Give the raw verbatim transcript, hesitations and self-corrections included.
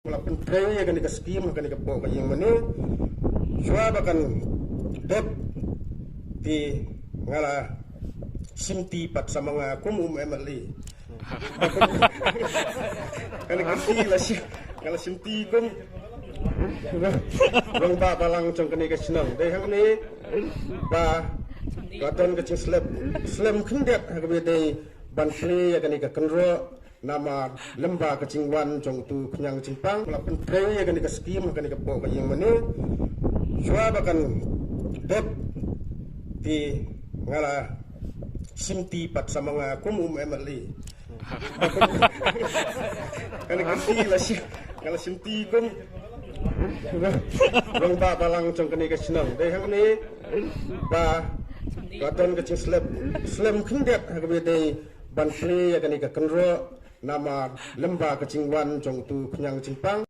Nga la pyntrei ïa kane ka skim ha kane ka pok ka ïing mane. Shuwa ba kan dep te nga la shim ti pat sa ma nga kum u M L A. Kane ka ti la shim, nga la shim ti kum rangbah balang jong kane ka shnong. Dei hangne ba ka don ka jingslem, slem khyndiat ha kaba dei ban plie ïa kane ka kynroh. Namar lyngba ka jingwan jong utu u khñiang jingpang, nga la pyntrei ïa kane ka skim ha kane ka pok ka ïing mane. Shuwa ba kan dep te nga la shim ti pat sa ma nga kum u M L A. Kane ka ti la shim, nga la shim ti kum rangbah balang jong kane ka shnong. Dei hangne ba ka don ka jingslem, slem khyndiat ha kaba dei ban plie ïa kane ka kynroh. Namar lyngba ka jingwan jong utu u khñiang jingpang.